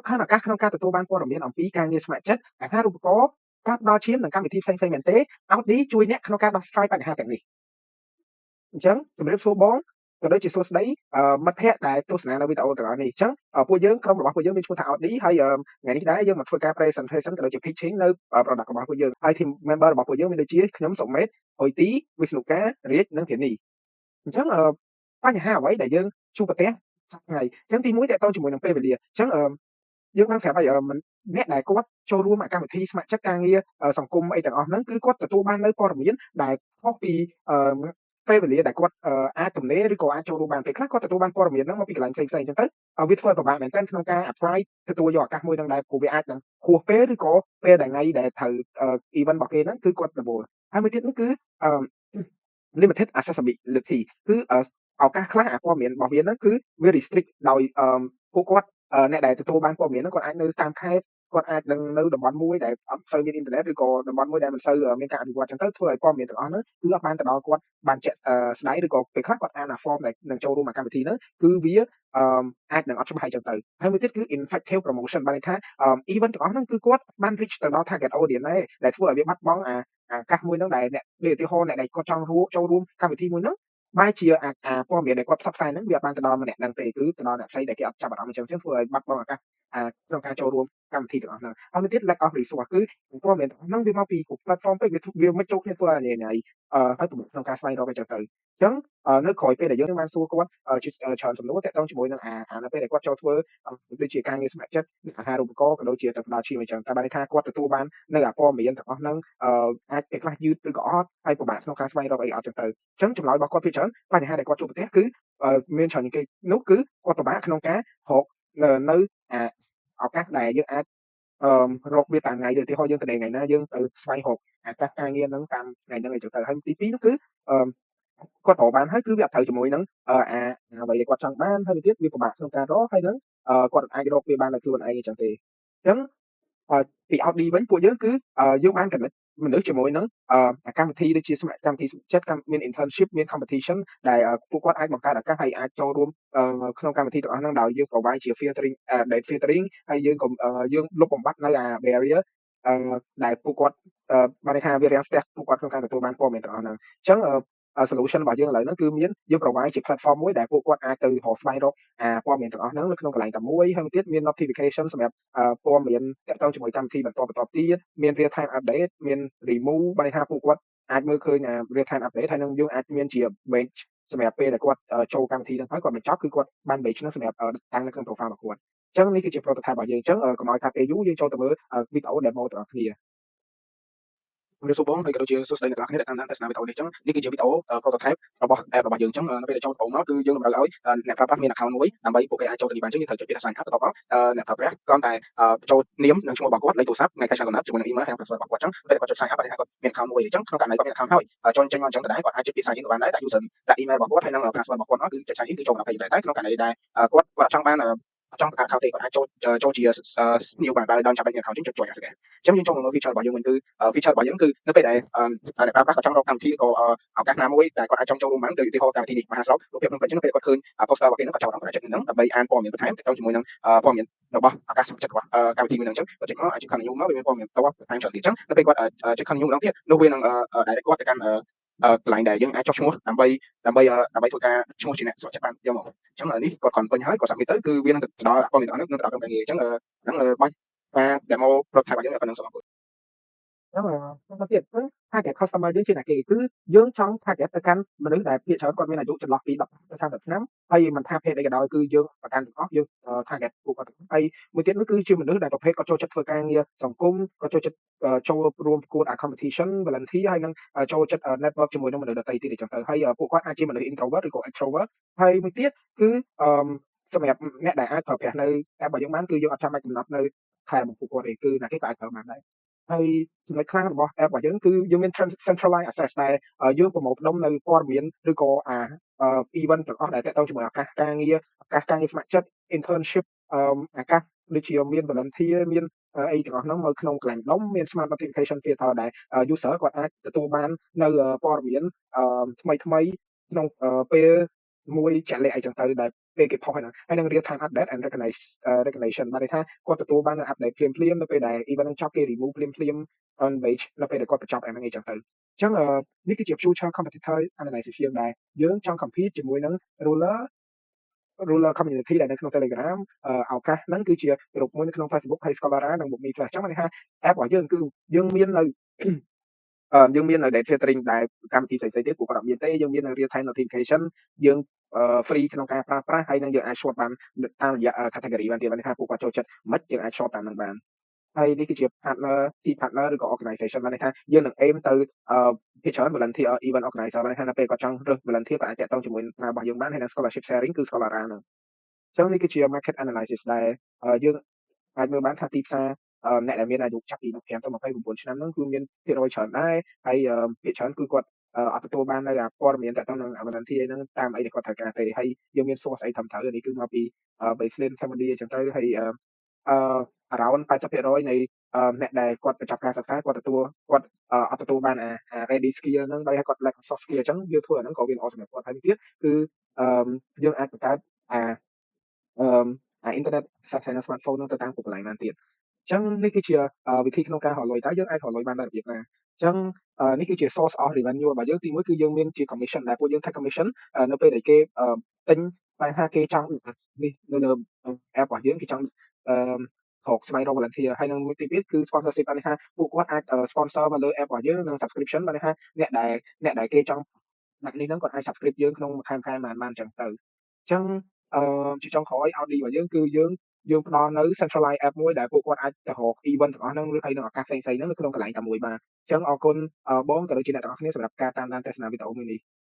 ខានឱកាសក្នុងការទទួលបានព័ត៌មានអំពីការងារស្ម័គ្រចិត្តអាហារូបករណ៍ការផ្ដល់ឈាមនិងកម្មវិធីផ្សេងៗមែនទេ Audi ជួយអ្នកក្នុងការដោះស្រាយបញ្ហាទាំងនេះអញ្ចឹងជម្រាបសួរបងក៏ដូចជាសួស្តីមិត្តភ័ក្តិដែលទស្សនានៅវីដេអូទាំងអស់នេះអញ្ចឹងពួកយើងក្រុមរបស់ពួកយើងមានឈ្មោះថា Audi ហើយថ្ងៃនេះដែរយើងមកធ្វើការ presentation ក៏ដូចជា pitching នៅ product របស់ពួកយើងហើយ team member របស់ពួកយើងមានដូចជាខ្ញុំសុមេតអុយទីវិស្ណុការាជនិងធានីអញ្ចឹងបញ្ហាអ្វីដែលយើងជួបប្រទះសប្តាហ៍ថ្ងៃអញ្ចឹងទី1តកតងជាមួយនឹងពេលវេលាអញ្ចឹងយើងដឹងស្រាប់ហើយអ្នកដែលគាត់ចូលរួមកម្មវិធីស្ម័គ្រចិត្តការងារសង្គមអីទាំងអស់ហ្នឹងគឺគាត់ទទួលបាននៅព័ត៌មានដែលខុសពីពេលវេលាដែលគាត់អាចទំនេរឬក៏អាចចូលរួមបានពេលខ្លះគាត់ទទួលបានព័ត៌មានហ្នឹងមកពីកន្លែងផ្សេងៗអញ្ចឹងទៅវាធ្វើឲ្យពិបាកមែនទែនក្នុងការ apply ទទួលយកឱកាសមួយហ្នឹងដែរព្រោះវាអាចនឹងហួសពេលឬក៏ពេលដែលថ្ងៃដែលត្រូវ event របស់គេហ្នឹងគឺគាត់រវល់ហើយមួយទៀតនោះគឺ limited accessibility គឺឱកាសខ្លះអាព័ត៌មានរបស់វាហ្នឹងគឺវា restrict ដោយពួកគាត់អ្នកដែលទទួលបានព័ត៌មានហ្នឹងគាត់អាចនៅតាមខេត្តគាត់អាចនឹងនៅតំបន់មួយដែលអត់សូវមានអ៊ីនធឺណិតឬក៏តំបន់មួយដែលមិនសូវមានការអភិវឌ្ឍចឹងទៅធ្វើឲ្យព័ត៌មានទាំងអស់ហ្នឹងគឺអត់បានទៅដល់គាត់បានជាក់ស្ដែងឬក៏ពេលខ្លះគាត់អានអា form ដែលនឹងចូលរួមអាកម្មវិធីហ្នឹងគឺវាអាចនឹងអត់ច្បាស់អីចឹងទៅហើយមួយទៀតគឺ ineffective promotion បានន័យថា event ទាំងអស់ហ្នឹងគឺគាត់បាន reach ទៅដល់ target audience ដែរដែលធ្វើឲ្យវាបាត់បង់អាឱកាសមួយហ្នឹងដែលអ្នកដូចឧទាហរណ៍អ្នកដែលគាត់ចង់រួមចូលរួមកម្មវិធីមួយហ្នឹងបែរជាអាអាព័ត៌មានដែលគាត់ផ្សព្វផ្សាយហ្នឹងវាអត់បានទៅដល់ម្នាក់ហ្នឹងទេគឺទៅដល់អ្នកផ្សេងដែលគេអត់ចាប់អារម្មណ៍អញ្ចឹងធ្វើឲ្យបាត់បង់ឱកាសអាក្នុងការចូលរួមកម្មវិធីទាំងអស់ហ្នឹងហើយមួយទៀត lack of resource គឺព័ត៌មានទាំងអស់ហ្នឹងវាមកពីគ្រប់ platform ពេកវាវាមិនចូលគ្នាធ្វើឲ្យញ៉ៃហើយពិបាកក្នុងការស្វែងរកអីចឹងទៅអញ្ចឹងនៅក្រោយពេលដែលយើងបានសួរគាត់ច្រើនសំណួរតាក់ទងជាមួយនឹងអាអានៅពេលដែលគាត់ចូលធ្វើដូចជាការងារស្ម័គ្រចិត្តអាហារូបករណ៍ក៏ដូចជាទៅផ្ដល់ឈាមអញ្ចឹងតែបានន័យថាគាត់ទទួលបាននៅអាព័ត៌មានទាំងអស់ហ្នឹងអាចពេលខ្លះយឺតឬក៏អត់ហើយពិបាកក្នុងការស្វែងរកអីអត់ចឹងទៅអញ្ចឹងចម្លើយរបស់គាត់ភាគច្រើនបញ្ហាដែលគាត់ជួបប្រទះគឺមានច្រើនជាងគេនោះគឺគាត់ពិបាកក្នុងការរកនៅអាឱកាសដែលយើងអាចអឺរកវាតាមថ្ងៃដូចឧទាហរណ៍យើងទៅថ្ងៃណាយើងទៅស្វែងរកឱកាសការងារហ្នឹងតាមថ្ងៃហ្នឹងអីចឹងទៅហើយទី2នោះគឺអឺគាត់រកបានហើយគឺវាអត់ត្រូវជាមួយនឹងអាអ្វីដែលគាត់ចង់បានហើយទៀតវាពិបាកក្នុងការរកហើយនឹងគាត់អាចរកវាបានដោយខ្លួនឯងអញ្ចឹងទេអញ្ចឹងពី Audi វិញពួកយើងគឺយើងបាន connect មនុស្សជាមួយនឹងកម្មវិធីដូចជាស្ម័គ្រកម្មវិធីចិត្តមាន internship មាន competition ដែលពួកគាត់អាចបង្កើតឱកាសហើយអាចចូលរួមក្នុងកម្មវិធីទាំងអស់ហ្នឹងដោយយើង provide ជា filtering date filtering ហើយយើងក៏យើងលុបបំបាត់នៅអា barrier ដែលពួកគាត់បានន័យថាវារាំងស្ទះពួកគាត់ក្នុងការទទួលបានព័ត៌មានទាំងអស់ហ្នឹងអញ្ចឹង solution របស់យើងឥឡូវហ្នឹងគឺមានយើង provide ជា platform មួយដែលពួកគាត់អាចទៅរកស្វែងរកអាព័ត៌មានទាំងអស់ហ្នឹងនៅក្នុងកន្លែងតែមួយហើយមួយទៀតមាន notification សម្រាប់ព័ត៌មានតាក់ទងជាមួយកម្មវិធីបន្តបន្តទៀតមាន real time update មាន remove បានន័យថាពួកគាត់អាចមើលឃើញអា real time update ហើយនឹងយើងអាចមានជា badge សម្រាប់ពេលដែលគាត់ចូលកម្មវិធីហ្នឹងហើយគាត់បញ្ចប់គឺគាត់បាន badge ហ្នឹងសម្រាប់តាំងនៅក្នុង profile របស់គាត់អញ្ចឹងនេះគឺជា prototype របស់យើងអញ្ចឹងកុំឲ្យខាតពេលយូរយើងចូលទៅមើលវីដេអូ demo ទាំងអស់គ្នា។ ជំរាបសួរបងហើយក៏ដូចជាសួស្តីអ្នកទាំងអស់គ្នាដែលតាមដានទស្សនាវីដេអូនេះអញ្ចឹងនេះគឺជាវីដេអូ prototype របស់ app របស់យើងអញ្ចឹងនៅពេលដែលចូលដំបូងមកគឺយើងតម្រូវឲ្យអ្នកប្រើប្រាស់មាន account មួយដើម្បីពួកគេអាចចូលទៅនេះបានអញ្ចឹងយើងត្រូវចុចពាក្យថា sign up បន្ទាប់មកអ្នកប្រើប្រាស់គ្រាន់តែចូលនាមនិងឈ្មោះរបស់គាត់លេខទូរស័ព្ទថ្ងៃខែឆ្នាំកំណើតជាមួយនឹង email ហើយនិង password របស់គាត់អញ្ចឹងពេលគាត់ចុច sign up បានថាគាត់មាន account មួយអញ្ចឹងក្នុងករណីគាត់មាន account ហើយចូលចេញមកអញ្ចឹងដដែលគាត់អាចចុចពាក្យ sign in ក៏បានដែរដាក់ user ដាក់ email របស់គាត់ហើយនិង password របស់គាត់មកគឺចុច sign in គឺចូលមកដល់ page ដែរតែក្នុងករណីដែលគាត់គាត់ចង់បានអត់ចង់បង្កើត account ទេគាត់អាចចូលចូលជាភ្ញៀវបានដោយចាំបាច់មាន account ចឹងចុច join អញ្ចឹងយើងចូលមកមើល feature របស់យើងវិញគឺ feature របស់យើងគឺនៅពេលដែលអ្នកប្រើប្រាស់គាត់ចង់រកកម្មវិធីក៏ឱកាសណាមួយដែលគាត់អាចចង់ចូលរួមបានដូចឧទាហរណ៍កម្មវិធីនេះមហាស្រុករូបភាពក្នុងពេញចឹងពេលគាត់ឃើញ poster របស់គេហ្នឹងគាត់ចាប់អារម្មណ៍គាត់ចុចហ្នឹងដើម្បីអានព័ត៌មានបន្ថែមទាក់ទងជាមួយនឹងព័ត៌មានរបស់ឱកាសចិត្តរបស់កម្មវិធីមួយហ្នឹងអញ្ចឹងគាត់ចុចមកអាចចុច continue មកវាមានព័ត៌មានតបន្ថែមច្រើនទៀតអញ្ចឹងនៅពេលគាត់ចុច continue ម្ដងទៀតនោះវានឹង direct គាត់ទៅកាន់កន្លែងដែលយើងអាចចុះឈ្មោះដើម្បីដើម្បីដើម្បីធ្វើការឈ្មោះជាអ្នកស្ម័គ្រចិត្តបានយកមកអញ្ចឹងនេះគាត់គ្រាន់ពេញហើយគាត់ submit ទៅគឺវានឹងទៅដល់ព័ត៌មានទាំងអស់ហ្នឹងនឹងទៅដល់ក្រុមការងារអញ្ចឹងហ្នឹងបាច់ការ demo prototype របស់យើងប៉ុណ្ណឹងសូមអរគុណ។ ហ្នឹងមកទៀតគឺ target customer យើងជាអ្នកគេគឺយើងចង់ target ទៅកាន់មនុស្សដែលភាគច្រើនគាត់មានអាយុចន្លោះពី10ទៅ30ឆ្នាំហើយមិនថាភេទអីក៏ដោយគឺយើងប្រកាន់ទាំងអស់យើង target ពួកគាត់ទាំងហើយមួយទៀតនោះគឺជាមនុស្សដែលប្រភេទគាត់ចូលចិត្តធ្វើការងារសង្គមគាត់ចូលចិត្តចូលរួមប្រកួតអា competition volunteer ហើយនឹងចូលចិត្ត network ជាមួយនឹងមនុស្សដទៃទៀតអញ្ចឹងទៅហើយពួកគាត់អាចជាមនុស្ស introvert ឬក៏ extrovert ហើយមួយទៀតគឺអឺសម្រាប់អ្នកដែលអាចប្រើប្រាស់នៅ app របស់យើងបានគឺយើងអត់ចាំបាច់កំណត់នៅខែរបស់ពួកគាត់ទេគឺអ្នកគេក៏អាចប្រើបានដែរហើយចំណុចខ្លាំងរបស់ app របស់យើងគឺយើងមាន centralized access ដែលយើងប្រមូលផ្ដុំនៅព័ត៌មានឬក៏អា event ទាំងអស់ដែលទាក់ទងជាមួយឱកាសការងារឱកាសការងារស្ម័គ្រចិត្ត internship ឱកាសដូចជាមាន volunteer មានអីទាំងអស់ហ្នឹងមកក្នុងកន្លែងដុំមាន smart notification filter ដែល user គាត់អាចទទួលបាននៅព័ត៌មានថ្មីថ្មីក្នុងពេលមួយជាក់លាក់អីចឹងទៅដែល ពេលគេផុសហ្នឹងហើយនឹង real time update and recognition បានន័យថាគាត់ទទួលបាននៅ update ភ្លាមភ្លាមនៅពេលដែល event ហ្នឹងចប់គេ remove ភ្លាមភ្លាម on page នៅពេលដែលគាត់បញ្ចប់អាហ្នឹងអីចឹងទៅអញ្ចឹងនេះគឺជា future competitor analysis យើងដែរយើងចង់ compete ជាមួយនឹង ruler community ដែលនៅក្នុង Telegram ឱកាសហ្នឹងគឺជាក្រុមមួយនៅក្នុង Facebook ហើយ Scholara និង Bookme ខ្លះអញ្ចឹងបានន័យថា app របស់យើងគឺយើងមាននៅ date filtering ដែលកម្មវិធីផ្សេងៗទៀតពួកគាត់អត់មានទេយើងមាននៅ real time notification យើង free ក្នុងការប្រើប្រាស់ហើយនឹងយើងអាច sort បានតាមរយៈ category បានទៀតបានន័យថាពួកគាត់ចូលចិត្តមិនយើងអាច sort តាមនឹងបានហើយនេះគឺជា partner key partner ឬក៏ organization បានន័យថាយើងនឹង aim ទៅភាគច្រើន volunteer event organizer បានន័យថានៅពេលគាត់ចង់រើស volunteer គាត់អាចទាក់ទងជាមួយរបស់យើងបានហើយនឹង scholarship sharing គឺ Scholara ហ្នឹងអញ្ចឹងនេះគឺជា market analysis ដែលយើងអាចមើលបានថាទីផ្សារអ្នកដែលមានអាយុចាប់ពី15ទៅ29ឆ្នាំហ្នឹងគឺមានភាគរយច្រើនដែរហើយភាគច្រើនគឺគាត់អត់ទទួលបាននៅអាព័ត៌មានទាក់ទងនឹង volunteer ហ្នឹងតាមអីដែលគាត់ត្រូវការទេហើយយើងមាន source អីត្រឹមត្រូវនេះគឺមកពី baseline family អញ្ចឹងទៅហើយaround 80%នៃអ្នកដែលគាត់បញ្ចប់ការសិក្សាគាត់ទទួលគាត់អត់ទទួលបានអា ready skill ហ្នឹងដោយគាត់ lack of soft skill អញ្ចឹងយើងធ្វើអាហ្នឹងក៏វាល្អសម្រាប់គាត់ហើយទៀតគឺយើងអាចបង្កើតអា internet access នៅ smartphone ហ្នឹងទៅតាមគ្រប់កន្លែងបានទៀតអញ្ចឹងនេះគឺជាវិធីក្នុងការរកលុយតើយើងអាចរកលុយបានដោយរបៀបណាអញ្ចឹងនេះគឺជា source of revenue របស់យើងទីមួយគឺយើងមានជា commission ដែលពួកយើង take commission នៅពេលដែលគេទិញបែរថាគេចង់នេះនៅលើ app របស់យើងគេចង់អឺរកស្វែងរក volunteer ហើយនឹងមួយទីពីរគឺ sponsorship បានន័យថាពួកគាត់អាច sponsor មកលើ app របស់យើងនិង subscription បានន័យថាអ្នកដែលគេចង់ដាក់នេះហ្នឹងគាត់អាច subscribe យើងក្នុងមួយខែមួយខែបានបានអញ្ចឹងទៅអញ្ចឹងអឺជាចុងក្រោយ Audi របស់យើងគឺយើងផ្ដល់នៅ centralized app មួយដែលពួកគាត់អាចទៅរក event ទាំងអស់ហ្នឹងឬហើយនឹងឱកាសផ្សេងៗហ្នឹងនៅក្នុងកន្លែងតែមួយបានអញ្ចឹងអរគុណបងក៏ដូចជាអ្នកទាំងអស់គ្នាសម្រាប់ការតាមដានទស្សនាវីដេអូមួយនេះ។